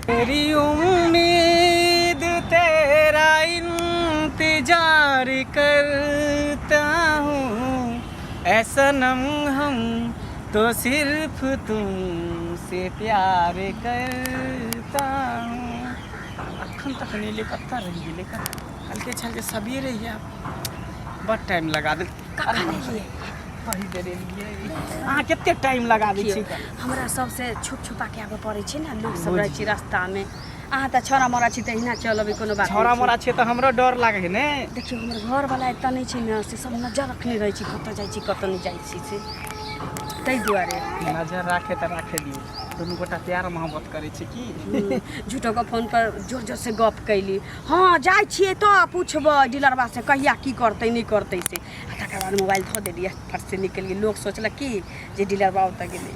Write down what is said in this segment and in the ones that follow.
तेरी उम्मीद तेरा इंतजार करता हूँ ऐ सनम हम तो सिर्फ तुमसे प्यार करता हूँ। अखन तक नहि एलै, कतऽ रहि गेलै? कहलकै छल जे सबेरे आयब, बड टाइम लगा देल। कखन एलियै? कहि देने एलियै। अहाँ कते टाइम लगा दै छी? हमरा सबसे छुप छुपा के आबऽ पड़ै छै ने, लोक सब रहै छै रास्तामे। अहाँ तऽ छौड़ा मोड़ा छी तऽ एहिना चल अबै, कोनो बात छौड़ा नहि छै। मोड़ा छियै तऽ हमरो डर लागै है ने। देखियौ, हमर घरवला एतऽ नहि छै ने, से सब नजर रखने रहै छै, कतऽ जाइ छी कतऽ नहि जाइ छी, से ताहि दुआरे। नजर राखे तऽ राखे दियौ, दुनू गोटा प्यार मोहब्बत करै छै की। झूठोके फोन पर जोर जोर से गप कैली, हँ जाइ छियै तऽ पुछबै डीलरबा से कहिया की करतै नहि करतै से, आ तकर बाद मोबाइल धऽ देलियै, फट से निकलि गेलियै। लोक सोचलक की जे डीलरबा ओतऽ गेलै।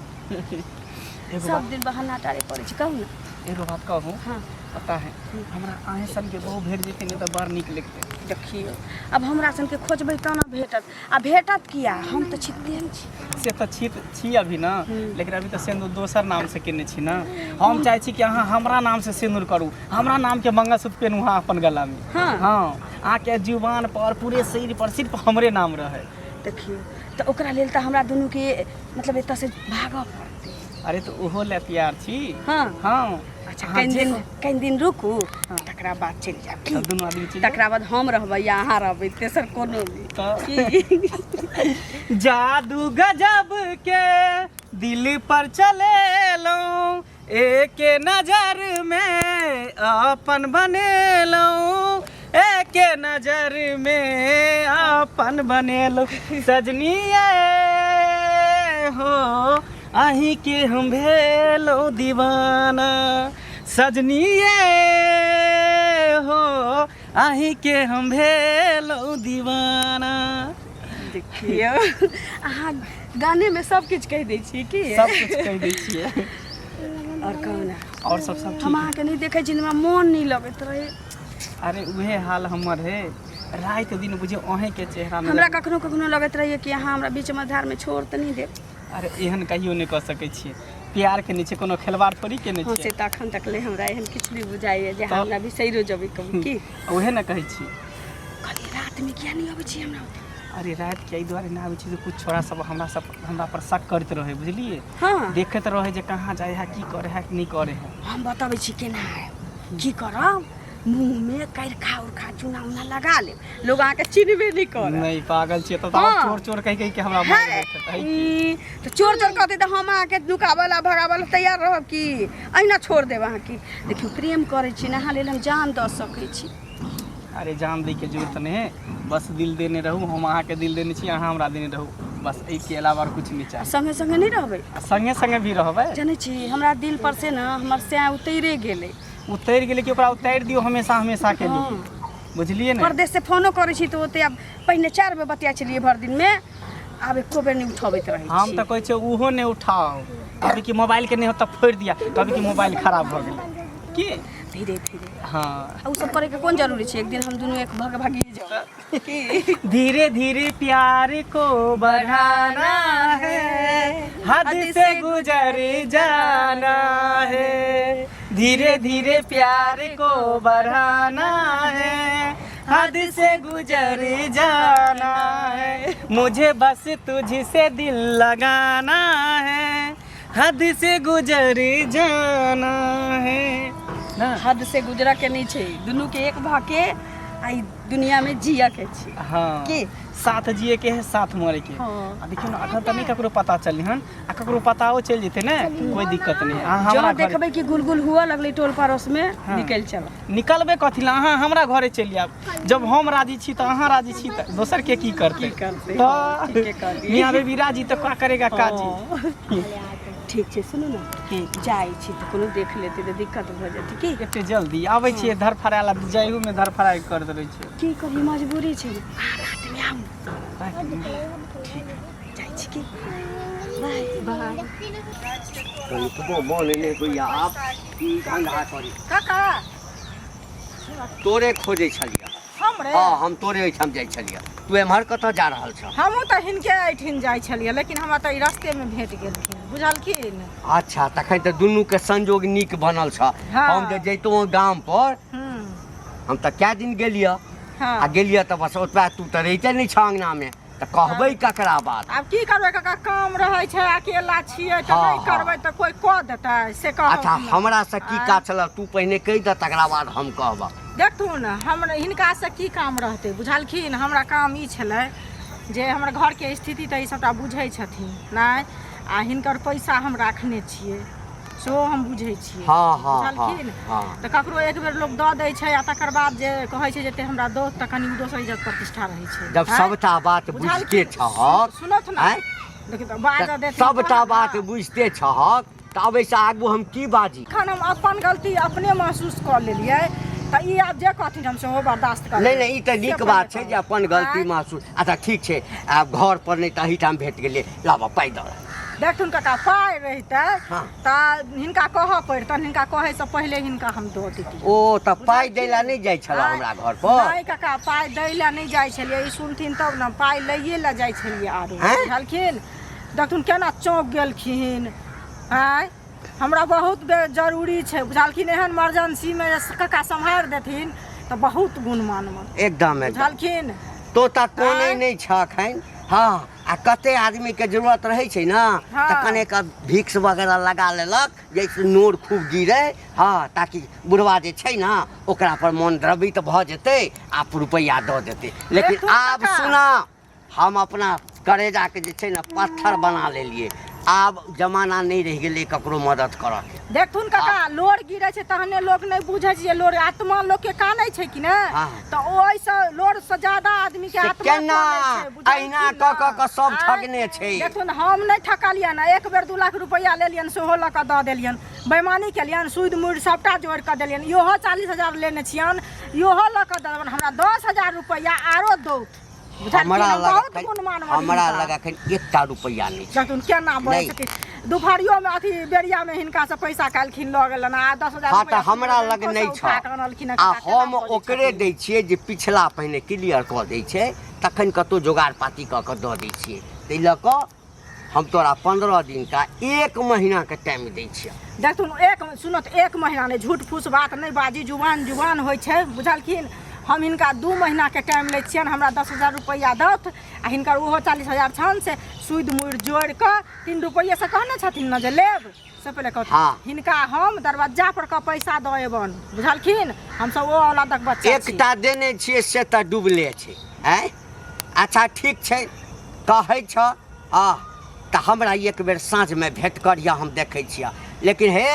एगो सब बात दिन बहाना टारे पड़ै छै, कहू ने। एगो बात कहू? हाँ। पता है, हमरा अहें सनके बहु भेट जेतै ने तऽ बड़ नीक लगतै। देखियौ, आब हमरा सनके खोजबै तब ने भेटत, आ भेटत किया, हम तऽ छितले ने छी। से तऽ छी छी अभी ने, लेकिन अभी तऽ सिन्दूर दोसर नामसँ केने छी ने। हम चाहै छी कि अहाँ हमरा नामसँ सिन्दूर करू, हमरा नामके मंगलसूत्र पेनू अहाँ अपन गलामे। हाँ। हाँ, अहाँके जुबान पर, पूरे शरीर पर सिर्फ हमरे नाम रहै। देखियौ तऽ, ओकरा लेल तऽ हमरा दुनूके मतलब एतऽसँ भागऽ पड़तै। अरे तऽ ओहो लए तैयार छी। हाँ। हाँ। अच्छा। अहाँ कनि जे दिन कहू। कनि दिन रुकू, तकरा बाद चलि जायब की? तऽ दुनू आदमी चलि जायब। तकरा बाद हम रहबै या अहाँ रहबै, तेसर कोनो नहि। तऽ की? जादू गजब के दिल पर चलेलहुँ, एके नजर में अपन बनेलहुँ, एके नजर में अपन बनेलहुँ। सजनी हो, अहीं के हम भेलहुँ दीवाना। सजनी हो, अहीं के हम भेलहुँ दीवाना। देखियौ, अहाँ गानेमे सब किछु कहि दै छी की? सब कुछ कहि दै छियै। आओर कहू ने। आओर सब सब हम ठीक है। अहाँके नहि देखै छी, हमरा मोन नहि लगैत रहै। अरे उहे हाल हमर है, राति दिन बुझियौ अहेंके चेहरा हमरा कखनो कखनो लगैत रहैए कि अहाँ हमरा बीच मझधारमे छोड़ तऽ नहि देब। अरे एहन कहियो नहि कऽ सकै छियै, प्यार केने छियै, कोनो खेलवाड़ थोड़ी केने हँ, छियै। से तऽ अखन तक ले हमरा एहन किछु नहि बुझाइए जे अहाँ तऽ हमरा बिसैरो जेबै कभी की। उहे ने कहै छी। कहलियै, रातिमे किया नहि अबै छी हमरा ओतऽ? अरे रातिके एहि दुआरे नहि आबै छी जे किछु छोड़ा सब हमरा पर शक करैत रहै, बुझलियै? हँ। देखैत रहै जे कहाँ जाइ है, की करै है, नहि करै है। हम बतबै छी केना आयब, की करब। मुँहमे करिखा उरखा चूना उना लगा लेब, लोग अहाँके चिन्हबे नहि करत। नहि, पागल छियै तब तऽ आओर हाँ। चोर चोर कहि कहि के हमरा मारि है, देत है की। ई, तऽ चोर चोर कहतै तऽ हम अहाँके नुकाबऽ ला भगाबऽ ला तैयार रहब कि अहिना छोड़ देब अहाँके? देखियौ, प्रेम करै छी ने, अहाँ लेल हम जान दऽ सकै छी। अरे जान दैके जरूरत नहि है, बस दिल देने रहू। हम अहाँके दिल देने छी, अहाँ हमरा देने रहू, बस एहिके अलावा आओर किछु नहि आ चाही। संगे संगे नहि रहबै? आ संगे संगे भी रहबै। जनै छी, हमरा दिल पर से ने हमर सैं उतैरे गेलै। उतरि गेलै कि ओकरा उतारि दियौ हमेशा हमेशा के लिए। हाँ। बुझलियै ने? परदेश से फोनो करै छी तऽ ओते आब, पहिने 4 बेर बतियाइ छलियै भरि दिनमे, आब एको बेर नहि उठबैत रहै हम छी। तऽ कहै छियै ओहो नहि उठाओ। कभी कि मोबाइल के नहि हो तऽ फोड़ि दिया, कभी कि मोबाइल खराब भऽ गेलै की। धीरे धीरे। हाँ। आ ओ सब करैके कोन जरूरी छै? एक दिन हम दुनू एक भग भागिए जाउ की। धीरे धीरे प्यार को बढ़ाना है, हद से गुजर जाना है। धीरे धीरे प्यार को बढ़ाना है, हद से गुजर जाना है। मुझे बस तुझसे दिल लगाना है, हद से गुजर जाना है ना। हद से गुजरऽ के नहि छै, दुनू के एक भऽ के आ ई दुनिया में जियऽ के छै। हाँ। की? साथ जिए के है, साथ मरे के है। हाँ। आ देखियौ ने, अखन तऽ नहि ककरो पता चललै हन, आ ककरो पताओ चलि जेतै ने, कोइ दिक्कत नहि। अहाँ जँ हमरा घरे देखबै कि गुलगुल हुअ लगलै टोल पड़ोस में, हाँ। निकलि चलब। निकलबै कथी लए? अहाँ हमरा घरे चलि आयब। जब हम राजी छी तऽ अहाँ राजी छी तऽ दोसर के की करतै? की करतै? तऽ हाँ, ठीके कहलियै। मियाँ बेबी राजी तऽ का करेगा काजी? ठीक छै, सुनू ने। की? जाइ छी तऽ कोनो देख लेतै तऽ दिक्कत भऽ जेतै की। एते जल्दी आबै छियै धरफड़ाय ला, जाइयो में धरफड़ाय कर दै छियै। की करी, मजबूरी छै ने। अहाँ रातिमे आउ ने। रातिमे? ठीक है। जाइ छी की, बाय बाय। कनिकबो मोन नहि होइए आब ई धन्धा करी। काका। तोरे खोजै छलियै। हमरे? हँ, हम तोरे ओहिठाम जाइ छलियै। तू एम्हर कतऽ जा रहल छह? हमहूँ तऽ हिनके एहिठिन जाइ छलियै, लेकिन हमरा तऽ ई रस्तेमे भेट गेलखिन, बुझलखिन। अच्छा, तखन तऽ दुनूके संजोग नीक बनल छह। हँ। हम जे जैतहुँ गाम पर, हम तऽ कए दिन गेलियऽ। हँ। आ गेलियऽ तऽ बस ओतबा, तू तऽ रहिते नहि छह अङ्गनामे, तऽ कहबै ककरा बात? आब की करबै काका, काम रहै छै, अकेला छियै तऽ। हँ, नहि हँ। करबै तऽ कोइ कऽ देतै से कहू। अच्छा, हमरासँ की काज छलऽ, तू पहिने कहि दऽ, तकरा बाद हम कहबऽ। देखथुन, हम हिनकासँ की काम रहतै, बुझलखिन। हमरा काम ई छलै जे हमर घरके स्थिति तऽ ई सभटा बुझै छथिन नहि, आ हिनकर पैसा हम राखने छियै सेहो हम बुझै छियै। हँ हँ हँ बुझलखिन। हँ। तऽ ककरो एक बेर लोक दऽ दै छै आ तकर बाद जे कहै छै जते हमरा दौत, तऽ कनि ओ दोसर इज्जत प्रतिष्ठा रहै छै। जब आँय? सबटा बात बुझलखिन? बुझिते छहक, सुनथु ने। आँय? देखियौ तऽ बाजऽ देथिन सबटा तहन ने। बात बुझिते छहक तऽ आब एहिसँ आगू हम की बाजी? एखन हम अपन गलती अपने महसूस कऽ लेलियै, तऽ ई आब जे कहथिन हम सेहो बर्दाश्त करबै। नहि नहि, ई तऽ से नीक पहिले बात छै कहू। जे अपन गलती आँय? महसूस। अच्छा ठीक छै, आब घर पर नहि तऽ एहिठाम भेट गेलियै, लाबऽ पाइ दऽ। देखथुन काका, पाइ रहितै हँ। तऽ हिनका कहऽ पड़ितनि? हिनका कहैसँ पहिले हिनका हम दऽ दैतियै। ओ तऽ पाइ दै लए नहि जाइ छलऽ आँय? हमरा घर पर? नहि काका, पाइ दै लए नहि जाइ छलियै। ई सुनथिन तब ने, पाइ लैए लए जाइ छलियै आरो। आँय? बुझलखिन? देखथुन केना चौंक गेलखिन। आँय, हमरा बहुत जरूरी छै, बुझलखिन। एहन इमरजेंसीमे जे काका सम्हारि देथिन तऽ बहुत गुण मानबनि। एकदम एकदम। बुझलखिन? तो तऽ कोने आँय? नहि छह एखन। हँ, आ कते आदमीके जरूरत रहै छै ने, हँ। तऽ कनेक भिक्स वगैरह लगा लेलक जाहिसँ नोर खूब गिरै, हँ, ताकि बुढ़वा जे छै ने ओकरा पर मोन द्रवित भऽ जेतै आ रुपैआ दऽ देतै। लेकिन देखू आब काका। सुना, हम अपना करेजाके जे छै ने पत्थर बना लेलियै। आब जमाना नहि रहि गेलै ककरो मदद करऽके। देखथुन काका, लोर गिरै छै तहने लोक नहि बुझै छै जे लोर, आत्मा लोकके कानै छै कि नहि। हँ। तऽ ओहिसँ लोरसँ ज्यादा आदमीके से आत्मा केना कानै छै, बुझलखिन अहिना कऽ कऽ कऽ सब आँय? ठगने छै। देखथुन, हम नहि ठकलियनि। एक बेर 2 लाख रुपैआ लेलियनि, सेहो लऽ कऽ दऽ देलियनि। बेमानी केलियनि, सूद मूड़ सभटा जोड़ि कऽ देलियनि। इहो 40,000 लेने छियनि, इहो लऽ कऽ दऽ देबनि। हमरा 10,000 रुपैआ आरो दौथ, बुझलखिन? हमरा हम लग बहुत एखन गुण मानबनि हमरा हिनका। लग एखन एकटा रुपैआ नहि छै। देखथुन केना बजै नहि। छथिन। दुपहरियोमे अथी बेरियामे हिनकासँ पैसा काल्हिखिन लऽ गेलनि आ 10,000 हँ, तऽ रुपैआ हमरा लग बैंकोसँ नहि उठा छ कऽ अनलखिन हँ। आ काका, केना हम बजै ओकरे छथिन? दै छियै जे पिछला पहिने क्लियर कऽ दै छै, तखन कतहु जोगाड़ पाती कऽ कऽ दऽ दै छियै। ताहि लऽ कऽ हम तोरा 15 दिनका, एक महीनाके टाइम दै छियह। देखथुन, एक सुनत, एक महीना नहि, झूठ फूस बात नहि बाजी, जुबान जुबान होइ छै, बुझलखिन। हम हिनका 2 महीनाके टाइम लै छियनि। हमरा 10,000 रुपैआ दौथ आ हिनकर ओहो 40,000 छनि से सूदि मूड़ि जोड़ि कऽ 3 रुपैएसँ कहने छथिन ने जे लेब, से पहिले कहथुन। हँ। हिनका हम दरवज्जा पर कऽ पैसा दऽ अयबनि, बुझलखिन। हमसब ओ औलादक बच्चा छी। एकटा देने छियै से तऽ डूबले छै। आँय, अच्छा ठीक छै, कहै छह आ तऽ हमरा एक बेर साँझमे भेँट करिअ, हम देखै छिअ। लेकिन हे,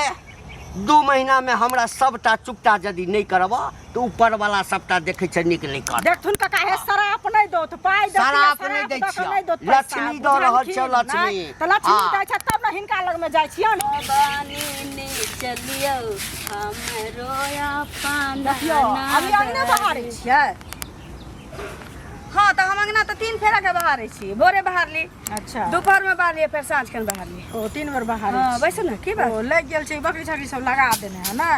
2 महीनामे हमरा सभटा चुकता यदि नहि करबऽ तऽ ऊपरवला सभटा देखै छै, नीक नहि करत। देखथुन काका, हे शराप नहि दौथ, पाइ देथिन आ शराप नहि शराप दै दऽ कऽ छिअ। नहि दौथ पैसा, लक्ष्मी दऽ रहल छिअ, बुझलखिन? लक्ष्मी। नहि, तऽ लक्ष्मी हँ। दै छै तब ने हिनका लगमे जाइ छियनि। बनेने चलियौ हमरो अपन। देखियौ, अभी अङ्गने बहारै छियै? हँ, तऽ हम अंगना तऽ 3 फेरा के बहारै छी। भोरे बहारली, अच्छा, दोपहर में बहारली, फेर साँझ खन बहारली। ओ 3 बेर बहारै हँ छी। बैसू ने, की बात? ओ लागि गेल छै, बकरी छकरी सब लगा देने है ने?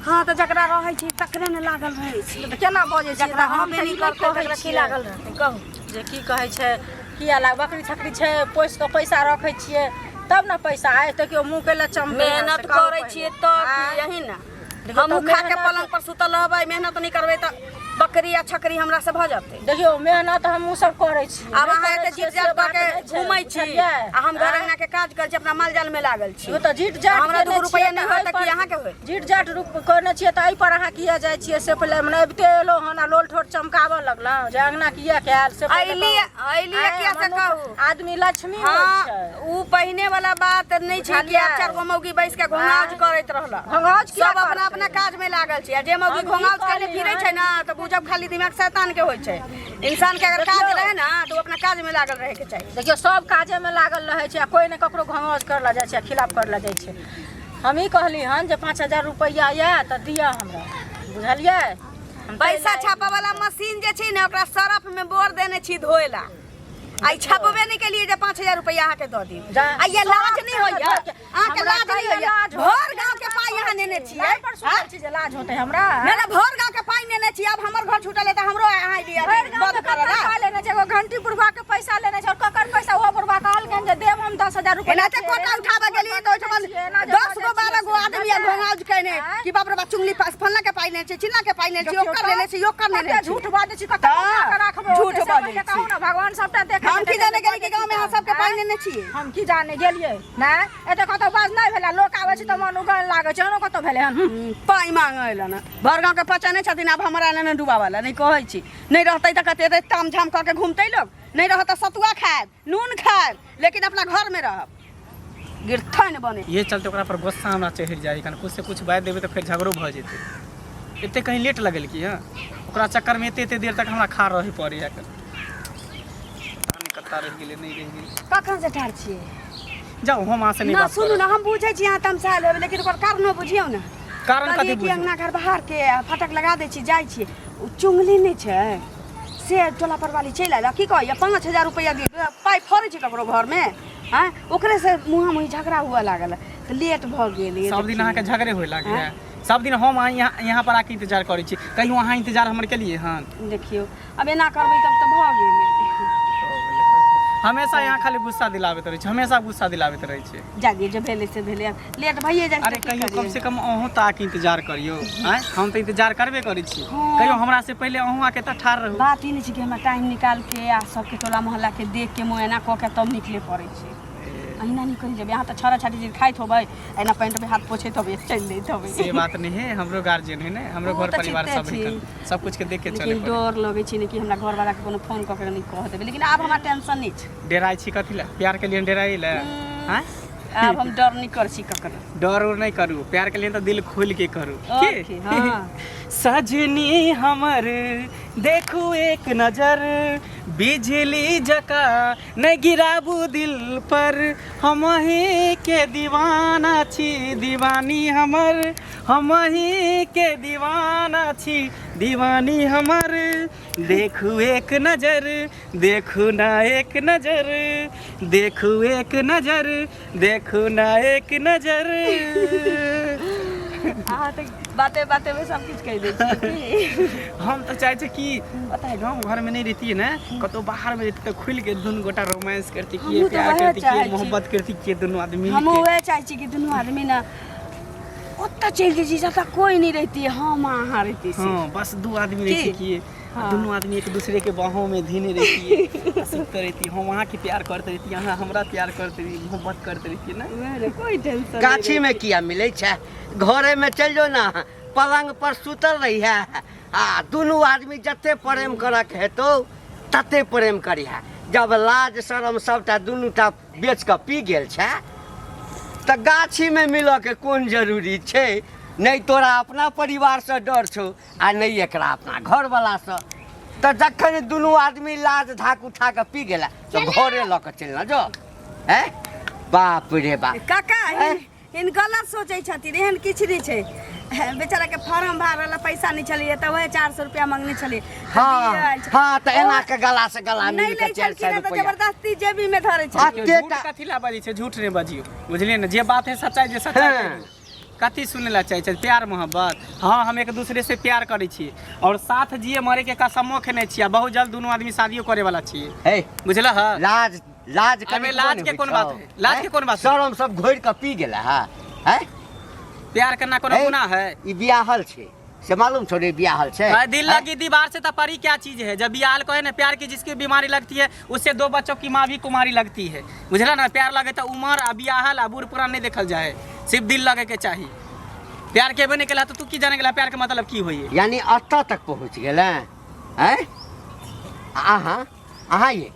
हँ, तऽ जकरा रहै छै तकरे ने लागल रहै छै। तऽ केना बजै छै? जकरा हम हम तऽ नहि ई नहि करतै कहै तकरा की छियै लागल रहतै, कहू? जे की कहै छै, किया लाग बकरी छकरी छै, पोसि कऽ पैसा रखै छियै तब ने पैसा आइ तऽ केओ मुँह के लए चमकै है, मेहनत से कहू करै पहिले। छियै तऽ की? आँय? यही ने। देखियौ हमहूँ तऽ खा के मेहनत- पलंग पर सुतल रहबै, मेहनत नहि करबै तऽ बकरी आ छकरी हमरा से भऽ जेतै? देखियौ, मेहनत हमहूँ सब करै छी। आब अहाँ एते जीत जात कऽ के घूमै छी आ हम घर अंगना के काज करै छी, अपना माल जाल में लागल छी। ओ तऽ जीत जाट हमरा केने 2 रुपैआ छियै नहि तऽ होत एहि कि पर- अहाँके होत? जीत जाट रूप करने छियै तऽ एहि पर अहाँ किया जाइ छियै से पहिले? मने अबिते एलहुँ हन आ लोल ठोर चमकाबऽ लगलहुँ जे अंगना किया कयल से पहिले अइली कहू। अइली आँय, किया से मनुख कहू? आदमी लक्ष्मी होइ हाँ छै। उ पहिने वाला बात नहि छै कि बुझलियै? आब 4 गो मौगी बैस के घोंघाउज करैत रहल। घोंघाउज किया सब अपना करतै? अपना काज में लागल छै, आ जे मौगी हम ई घोंघाउज करने कहली फिरै हन। छै ना तऽ बुझब खाली दिमाग शैतान के होइ छै। इंसान के अगर काज देखियौ। रहे ना तऽ ओ अपना काज में लागल रहे के चाही। देखियौ, सब काजेमे लागल रहै छै आ कोइ ने ककरो घोंघाउज करऽ लए जाइ छै आ खिलाफ करऽ लए जाइ छै। हम ई कहली हन जे 5000 रुपैआ यऽ तऽ दिअ हमरा, बुझलियै? हम ताहि पैसा लए छापऽ वाला मशीन जे छै ने ओकरा सरफ में बोर देने छी धोए ला, आ ई छपबे नहि केलियै जे 5000 रुपैआ अहाँके दऽ दी। जा- आ ये लाज नहि होइया अहाँके? हमरा लाज नहि कहिया होइया? लाज होइया? भर गाँव के पाइ यहाँ नेने छियै लाज पर सुतल छी जे लाज होतै हमरा ना ना भर गाँव के पाइ नेने छी आब हमर घर छूटल है तऽ हमरो अहाँ लिअ भरि गाँव बंद के करऽ ककर ला पाइ लेने छै एगो घंटी बुढ़वा के पैसा लेने छै और ककर पैसा ओहो बुढ़वा कहलखिन जे देब हम 10,000 रुपैआ एना ते कोटा उठाबऽ गेलियै तऽ ओहिठाम 10 गो 12 गो आदमी आ घोंघाउज केने कि बाप रे बाप चुंगली पास फल्ला के पाइ लेने छै चिल्ला के पाइ लेने छै ओकर लेने छै ओकर लेने कते छै झूठ बाजै छी कते तऽ, बचा के राखबै झूठ ओते से बाजै पहिले छी। कहू ने भगवान सबटा देखै हम छै, की जाने गेली कि गाँव में अहाँ सबके पाइ लेने छियै हम की जाने गेलियै नहि एते कतौ बाज नहि भेलै लोक आबै छै तऽ मन उगन लागै छै एहनो कतौ भेलै हन पाइ मांगे लए ने भर गाँव के पचने छथिन आब हमरा लए ने डुबाबऽ लए नहि कहै छी नहि रहतै तऽ कते एते ताम झाम कऽ के घूमतै लोक नहि रहत तऽ सतुआ खायब नून खायब लेकिन अपना घरमे रहब गिरथन बने इहे चलते ओकरा पर गुस्सा हमरा चढ़ि जाइ कन कुछ से कुछ बाजि देबै तऽ फेर झगड़ो भऽ जेतै एते कहीं लेट लगल की हँ ओकरा चक्करमे एते एते देर तक हमरा खा रहै पड़ैए पता नहि कत्ता रहि गेलै नहि रहि गेलै कखन से ठाढ़ छियै जाउ हम अहाँसँ नहि ना बात सुनू करब ने हम बुझै छी अहाँ तमसायल हेबै लेकिन ओकर कारणो बुझियौ ने कारण कहलियै कथी कि बुझू अङ्गना घर बाहर के फटक लगा दै छी जाइ छी ओ चुंगली नहि छै से टोला पर वाली चलि आयल की कहैया 5,000 रुपैआ दियौ पाइ फड़ै छै ककरो घरमे आँय ओकरे से मुँहा मुँही झगड़ा हुअ लागल तऽ लेट भऽ गेल सब दिन अहाँके झगड़े होए लागैए सब दिन हम अहाँ यहाँ यहाँ पर आके इंतजार करै छी कहियो अहाँ इंतजार हमर केलियै हन देखियौ आब एना करबै तब तऽ भऽ गेलै हमेशा यहाँ खाली गुस्सा दिलाबैत रहै छै हमेशा गुस्सा दिलाबैत रहै छै जा दियौ जे भेलै से भेलै आब लेट भइए जाइ छै अरे तऽ की कहियो कम करियै? से कम अहूँ तऽ आके इंतजार करियौ आँय हम तऽ इंतजार करबे करै छी हँ। कहियो हमरा से पहिले अहूँ आके तऽ ठाढ़ रहू बात ई नहि छै कि हमरा टाइम निकालके आ सबके टोला मोहल्लाके देख के मुँह एना कऽ के तब निकले पड़ै छै अहिना निकलि जेबै अहाँ तऽ छड़ा छाटी जे खाइत होबै एना पैंटमे हाथ पोछैत होबै चलि दैत होबै से बात नहीं है हमरो गार्जियन है ने हमरो ओ घर तऽ परिवार चिन्ते सब छी। है सब कुछ के देख के चले लेकिन पड़े डर लगै छै ने कि हमरा घरवालाके कोनो फोन कऽ के नहि कह देबै लेकिन आब हमरा टेंशन नहि छै डराइ छी कथी लए प्यार के लिए डराइ लए आँय आब हम डर नहि करै छी ककरो डर उर नहीं करू प्यार के लिए तो दिल खोल के करू और की? की, हाँ। सजनी हमर देखू एक नजर बिजली जका नहीं गिराबू दिल पर हम ही के दीवाना छी दीवानी हमर हम ही के दीवाना छी दीवानी हमर देखू एक नजर देखू ना एक नजर देखू एक नजर देखू ना एक नजर अहाँ तऽ बाते बाते में सब किछु कहि दै छियै की हम तऽ चाहै छियै कि पता है गाँव घरमे नहि रहितियै ने कतहु बाहरमे रहितियै तऽ खुलि के दुनू गोटा रोमांस करती किए हमहूँ तऽ प्यार वएह करती चाहै किए छी। मोहब्बत करती किए दुनू आदमी हमहूँ मिलके वएह चाहै छी कि दुनू आदमी ने ओतऽ चलि जाइ छी जतऽ कोइ नहि रहितियै हम आ अहाँ रहितियै से। हाँ बस दू आदमी की? रहती किए हाँ। दुनू आदमी एक दूसरे के बाहों में धीने रहती सुनते रहती हम अहाँ के प्यार करते रहती अहाँ हमरा प्यार करते रही मोहब्बत करते रहती ना वएह ने, कोइ टेंशन नहि गाछी में किया मिलै छै घरे में चलि जो ना पलंग पर सुतल रही है आ दुनू आदमी जते प्रेम करऽ के हेतौ तते प्रेम करिहे जब लाज शरम सबटा दुनू टा बेच कऽ पी गेल छै तऽ गाछीमे मिलऽके कोन जरूरी छै नहि तोरा अपना परिवारसँ डर छौ आ नहि एकरा अपना घरवलासँ तऽ जखन दुनू आदमी लाज धाक उठा कऽ पी गेला तऽ घरे लऽ कऽ चलि ने जो हैं बाप रे बाप काका हिन गलत सोचै छथिन एहन किछु नहि छै बेचारा के फॉर्म भरऽ ला पैसा नहि छलैए तऽ वएह 400 रुपया मंगने छलियै तऽ हाँ दिअ आयल छै। हाँ तऽ एना के गला से गला नहि मिल लै के 400 छलखिन तऽ रुपया जबरदस्ती जेबी मे धरै छलखिन एते झूठ टा- कथी ला बजै छै झूठ नहि बजियौ बुझलियै ने जे बात है सच्चाइ जे सच्चाइ हाँ। कहियौ। कथी सुनै ला चाहै छै प्यार मोहब्बत हाँ हम एक दूसरे से प्यार करै छी और साथ जिए मरे के कसमो खेने छी आ बहुत जल्द दुनू आदमी शादियो करे वाला छियै हे बुझलह लाज लाज अबे कनिकबो लाज नहि के होइ कोन छौ? बात है? लाज के हैं? कोन बात है? शरम सब घोरि कऽ पी गेला है हैं? प्यार करना कोनो हे, गुनाह है ई बियाहल छै से मालूम छौ रे बियाहल छै भाई दिल हैं? लगी दीवार से तो परी क्या चीज है जब बियाल को है ना प्यार की जिसकी बीमारी लगती है उससे दो बच्चों की माँ भी कुमारी लगती है बुझला ना प्यार लगे तो उम्र आ बियाहल आ बूढ़ पुरान नहीं देखल जाए सिर्फ दिल लगे के चाहिए प्यार के बने के ला तो तू की जाने के ला प्यार के मतलब की होई यानी एतऽ तक पहुँच गेल हैं अहाँ अहाँ ये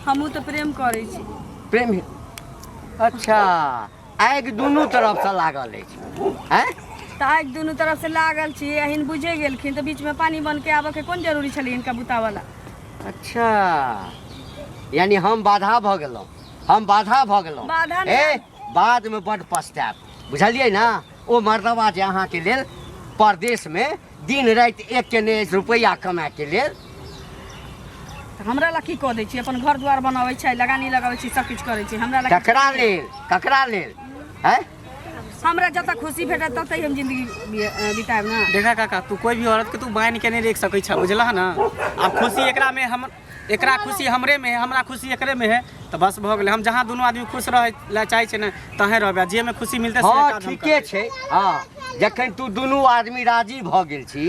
हमहूँ तऽ प्रेम करै छी प्रेम अच्छा आगि दुनू तरफसँ लागल अछि हैं तऽ आगि दुनू तरफसँ लागल छी एहन बुझे गेलखिन तऽ बीचमे पानि बनके आबऽके कोन जरूरी छलै हिनका बुतावला अच्छा यानी हम बाधा भऽ गेलहुँ हम बाधा भऽ गेलहुँ बाधा नहि। ए बादमे बड्ड पछतायब बुझलियै ने ओ मर्दबा जे अहाँके लेल परदेशमे दिन राति एक केने अछि रुपैआ कमाएके लेल तऽ हमरा लए की कऽ दै छी अपन घर दुआर बनाबै छै लगानी लगाबै छी सब किछु करै छी हमरा लए ककरा लेल ककरा लेल हैं हमरा जतऽ खुशी भेटत ततै हम जिंदगी बितायब ना। देखा काका, तू कोई भी औरत के तू बांध के नहीं रख सकै छ, बुझलह ना? आब खुशी एकरा में, हम एकरा खुशी हमरे में है, हमरा खुशी एकरे में है, तऽ बस भऽ गेलै। हम जहाँ दुनू आदमी खुश रहै लए चाहै छै ने तहें रहबै, आ जे में खुशी मिलतै से हँ, काज हम ठीके करबै। छै। हँ, जखन तू दुनू आदमी राजी भऽ गेल छी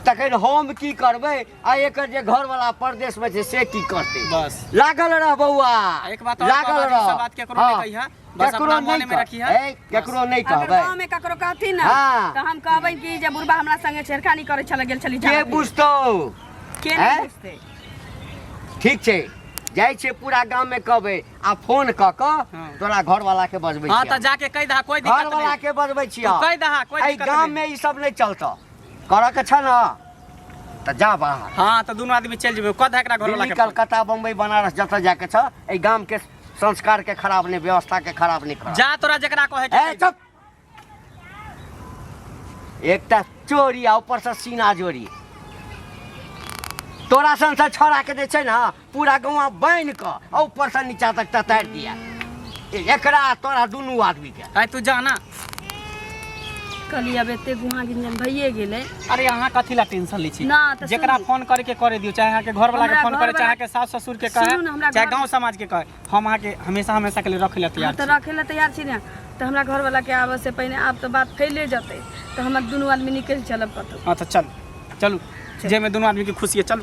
तखन हम की करबै आ एकर जे घरवाला परदेशमे छै से की करतै? बस। लागल रह बौआ, आ एक बात और लागल कहब, रह। ई सब बात केकरो नहि हँ, कहिहा, बस केकरो अपना नहि मोने में कह- रखिहा। ए, केकरो नहि अगर कहबै। गाँव में ककरो कहथिन ना हाँ। तऽ हम कहबै कि जे बुढ़बा हमरा संगे छेड़खानी करै छलै, गेल छली के झाड़ा। बुझतौ? के नहि हैं? बुझतै? ठीक छै, जाइ छै पूरा गाममे कहबै आ फोन कऽ कऽ हँ। तोरा घरवाला के बजबै हँ, छियै। तऽ जाके कहि दहा, कोई दिक्कत घरवाला नहि। के बजबै छियै। तू कहि दहा, कोई एहि दिक्कत गाम नहि। में ई सब नहि चलतौ। करऽ के छ ने तऽ जा बाहर। हँ, तऽ दुनू आदमी चलि जेबै, कह दहा एकरा घरवाला दिल्ली के। कलकत्ता बम्बई बनारस जतऽ जाके छ, एहि गाम के संस्कार के खराब नहि, व्यवस्था के खराब नहि कर। जा, तोरा जकरा कहै के ए कहि दे। चुप! एकटा चोरी आ ऊपर से सीना जोरी। तोरा सन से छोड़ा के जे छै ने पूरा गौआ बान्हि कऽ आ ऊपर से नीचा तक ततारि दिया एकरा आ तोरा दुनू आदमी के। आइ तू जा ना। कहली आब एते गुहा गिंजन भइए गेलै। अरे, अहाँ कथी ला टेंशन लै छी? ना, तऽ जेकरा सुनू। फोन करे के करे दियौ, चाहे अहाँके घरवाला के हमरा फोन करे, चाहे घरवाला- अहाँके सास ससुर के कहे, सुनू ने, हमरा चाहे घर- गांव समाज के कहे, हम अहाँके हमेशा हमेशा के लिए रखै लए तैयार तऽ छी। रखै लए तैयार छी ने, तऽ हमरा घरवला के आबऽ से पहिने आब तऽ बात फैले जेतै, तऽ हमर दुनू आदमी निकलि चलब कतहु। हँ, तऽ चलू चलू, जाहिमे दुनू आदमी के खुशी है, चलू।